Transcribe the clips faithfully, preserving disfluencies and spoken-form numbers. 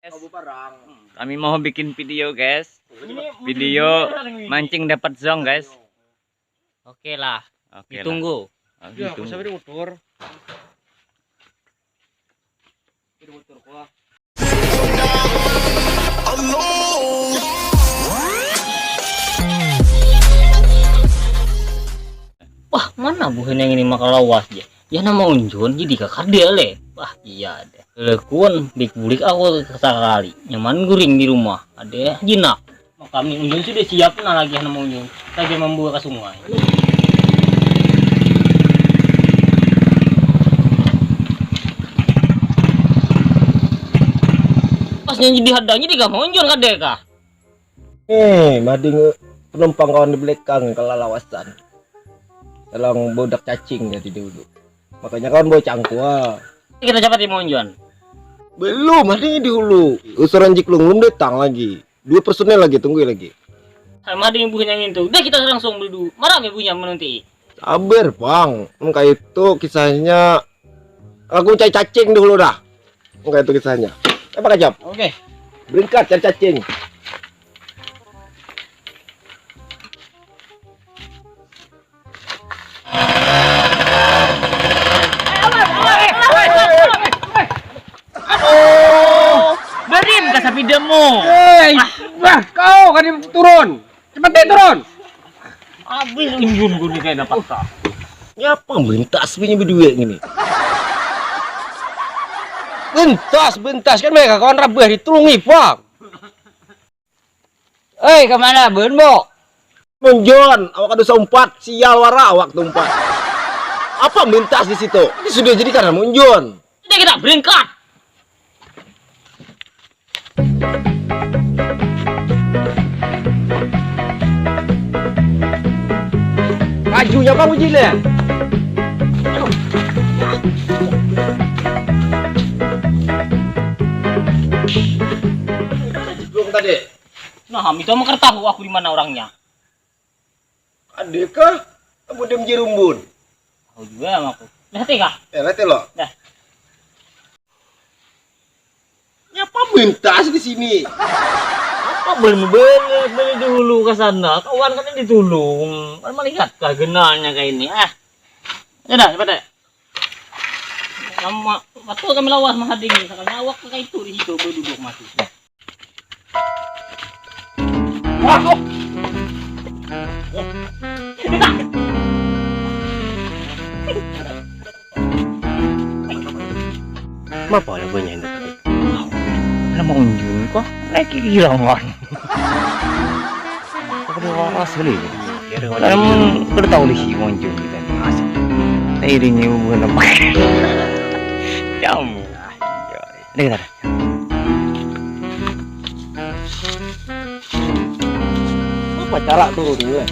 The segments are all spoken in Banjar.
Kami mau bikin video, guys. Video mancing dapat zong, guys. Oke lah. Oke lah. Ditunggu. Oh, ya, ditunggu. Masa beri mutur. Beri mutur kuah. Wah, mana buhan yang ini maka lawas ya? Ya nama unjun jadi kakak dia le. Wah, iya deh. Lekun bik bulik aku sekali. Nyaman guring di rumah. Ada jinak. Kami unjun sudah siap, nah lagi nama unjun saja membuka ke sungai. Pas nyanyi dihadangi di kamar unjun kadeka. Eh, mading penumpang kawan di belakang kalalawasan. Dalam bodak cacing dari dulu. Makanya kawan bawa cangkua. Kita cepat di unjun. Belum, mading di hulu. Usuran Jiklung belum datang lagi. Dua personel lagi, tunggu lagi. Sama ada yang buhnya ngintu. Udah kita langsung dulu. Marah ya buhnya menanti. Sabar, Bang. Mun kayak itu kisahnya. Aku cari cacing dulu dah. Mun kayak itu kisahnya. Apa kajap? Oke. Berangkat cari cacing. Aduh, berin ka sapidamu. Hei, wah, kau kan turun. Cepat deh turun. Habis unjun gue nih kayak dapat kau. Nyapa minta sepinya berdua gini. Bentas, bentas kan mereka kawan rabah ditulungi, Bang. Hei, kemana, Bun, Bo? Munjun, awak ada saumpat, sial wara awak tumpat. Apa mintas di situ? Ini sudah jadi karena munjun. Ini kita beringkat. Kajunya apa uji le? Belum tadi. Nah, itu mau tahu aku di mana orangnya. Adikah? Kamu dem jerumbun. Tahu juga sama aku. Lihat kah? Ya, lihat lo. Dah. Nyapa mintas di sini? Apa belum beli, beli dulu ke sana? Kawan kan ditulung. Kan melihat kah genalnya kayak ini. Ah. Ya dah, cepat deh. Lama, waktu kami lawas mahadingi, sakalinya awak kayak itu di situ berduduk masih. Wah, oh. Kenapa ada banyak yang dekat? Ada mau unjun kok, naik kirangan. Kada waras kali. Kada kada tahu lih si Monjun kita ni asik. Nah, iringi hubungan apa? Jamu. Ini kita. Apa cara turun dulu?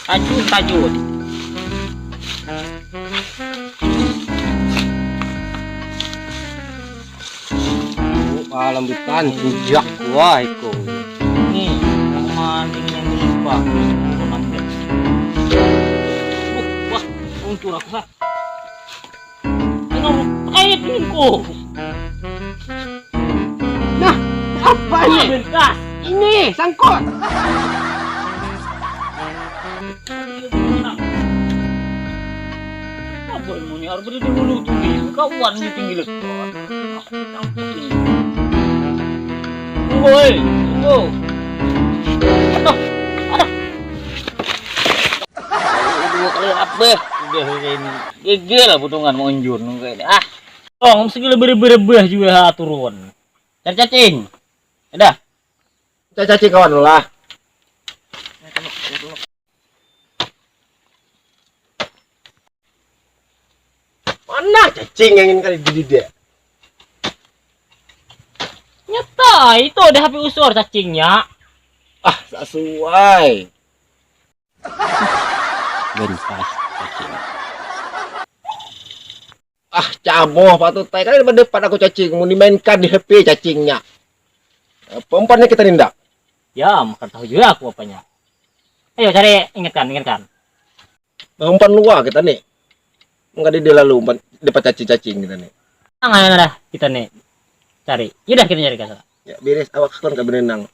Tajud, tajud. Wah, lambitan, bujak, wah, iko. Nih, yang maling yang lupa. Iko nambah. Wah, wah, uncur aku, ha. Ini kait ini, ko. Nah, apa ini? Ini, sangkut. Apa ilmunya? Harus beri dulu tuh nih. Kawan ini tinggi lekor. Tunggu, eh. Tunggu. Aduh. Aduh. Dua kali rap deh. Udah kayak ini. Gege lah butungan mau unjur nunggu ini. Ah. Tong segala berebe-rebe juga ha, turun. Cari cacing. Udah. Cari cacing kawan lah. Mana cacing yang ini kali di dia? Nyata, itu ada H P usur cacingnya. Ah, sesuai. Bentas cacing. Ah, caboh patut tai kali berdepan aku cacing, mau dimainkan di H P cacingnya. Apa umpannya kita nindak? Ya, makan tahu juga aku apanya. Ayo cari, ingatkan, ingatkan. Nah, umpan luar kita nih. Enggak ada dia lalu umpan dapat cacing-cacing kita nih. Tangan dah kita nih. Cari. Yudah kita cari kasar. Ya, beres awak hakun ka benenang.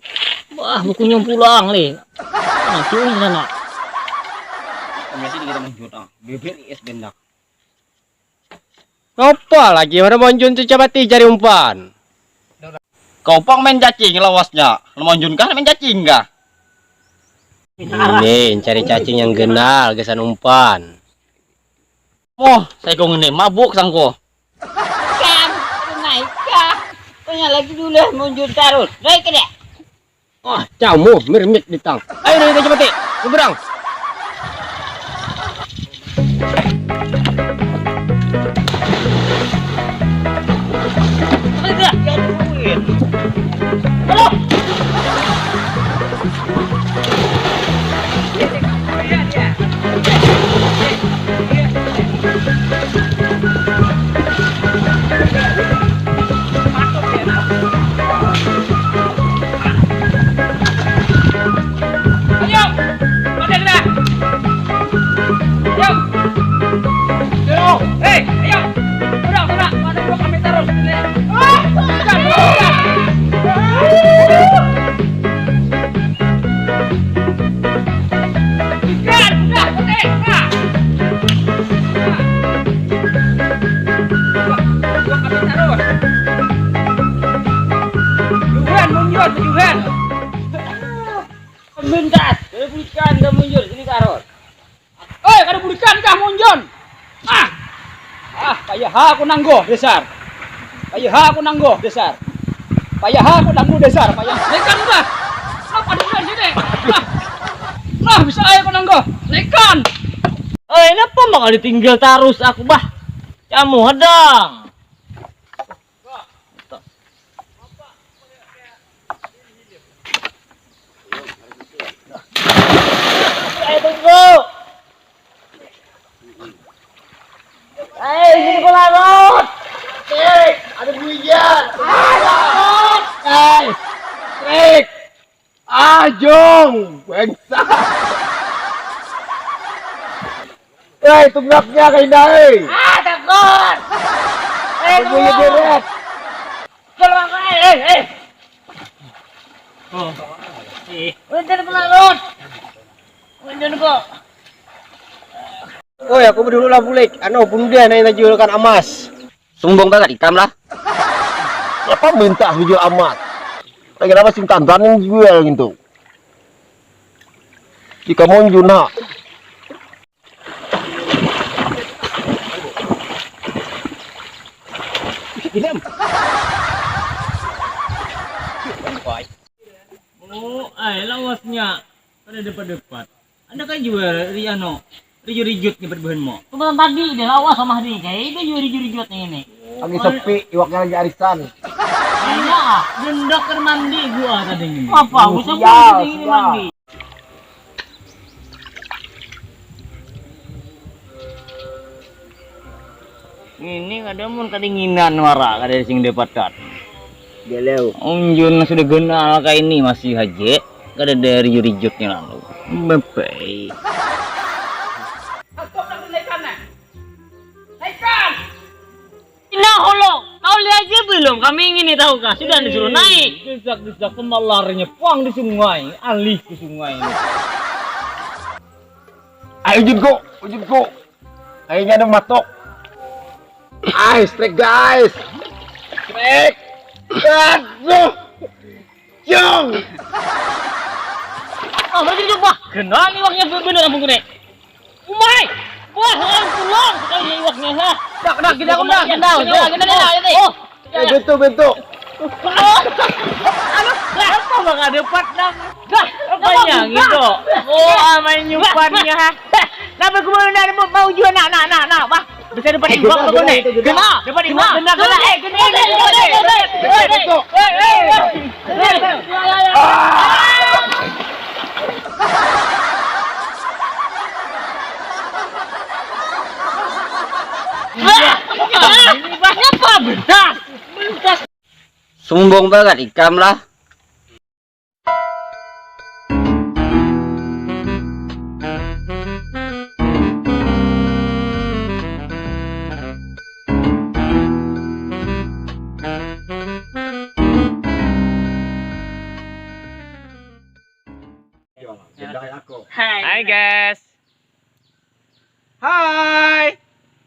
Wah, bukunya pulang lih. Nah, cuy sana. Kami sih kita menjuta. Bibir is bendak. Napa lagi mana monjun tu capati cari umpan? Kau pang main cacing lawasnya. Monjun kah main cacing kah? Ini cari cacing yang genal gasan umpan. Moh, saya kau ngene mabuk sangko. Kan, naik kah? Punya lagi dulu munjur tarus. Naik ke dek. Ah, camu, mirmit ditang. Ayo, ayo, ayo, cepet, nyebrang. Ayo, pada gerak. Ayo. Ayo, hei, ayo. Udah, udah, pada dua kami terus. Ah, udah, udah. Ikan, udah, putih. Ah. Dua kami terus. Tujuan, mundur, tujuan. Pemintas, dari bulikan, dah mundur, sini tarus. Oi, kada bulikan kah munjun? Ah. Ah, payah aku nanggo dasar. Payah aku nanggo dasar. Payah aku nanggo dasar, payah. Nekan udah. Apa di sini? Nah. Nah, bisa aja aku nanggo. Nekan. Oi, napa maka ditinggal tarus aku bah? Camu hadang. Ayo tunggu. Hei, ini ku larut. Trik, ada buijan. Ah, larut. Hei, trik. Ah, jong. Bangsa. Hei, tunggaknya kaindah, hei. Ah, takut. Eh, ada buijan tunggu. Deret. Tolong aku, eh, eh, eh. Oh. Ih. Punten, pelarut. Punten, kok. Oi, aku dulu lah bulik. Anu, bunuh dia, nah, yang jualkan amas. Sumbung banget ikam lah. Apa minta jual amas? Lagi apa sing tantan yang jual gitu? Di kamu Juna. Ginem. Oh, ay, lawasnya. Kada dapat-dapat. Anda kan jual ri anu, rijut-rijut nyebat bahan mo. Tuh tadi dia lawas sama di kayak itu jual rijut-rijut yang ini. Lagi sepi, iwaknya lagi arisan. Kayaknya ah. Gendak kan mandi gua tadi ini. Apa? Oh, usah sial, gua tadi ini sial. Mandi. Ini kada mun kadinginan wara kada sing dapatkan. Galau. Unjun sudah ganal kayak ini masih aja kada ada rijut-rijutnya lalu. Bye. Aku nak naikkan nah. Naikkan. Nah, holo, kau lihat aja belum? Kami ingin nih tahu kah? Sudah disuruh naik. Desak-desak kemalarnya pang di sungai, alih ke sungai. Ayo, ujunku, ujunku. Kayaknya ada matok. Ay, strike, guys. Strike. Aduh. Jong. Oh, berarti itu, wah, kenal nih, wahnya bener ampun gede. Umai. Wah, lawan pulang sekali iwaknya, ha. Dak, dak, gini aku dah, gendal. Gini, gini, gini, gini. Oh. Eh, bentuk, bentuk. Aduh, apa bakal dapat, Dang? Dah, apa yang itu? Oh, ah, main nyupannya, ha. Kenapa gue mau, mau, mau juga, nak, nak, nak, nak, wah. Bisa dapat iwak apa nih? Kena, dapat iwak, kena, kena. Eh, kena, kena, kena, kena. Wah, ini banyak apa betas? Betas. Sumbung banget ikam lah. Dari aku. Hai. Hai guys. Hai.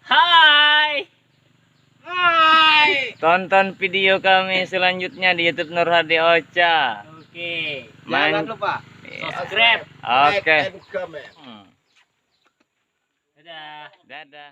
Hai. Hai. Tonton video kami selanjutnya di YouTube Nur Hadi Ocha. Oke. Jangan Man- lupa Iya. Subscribe. Like Oke. and comment. Hmm. Dadah. Dadah.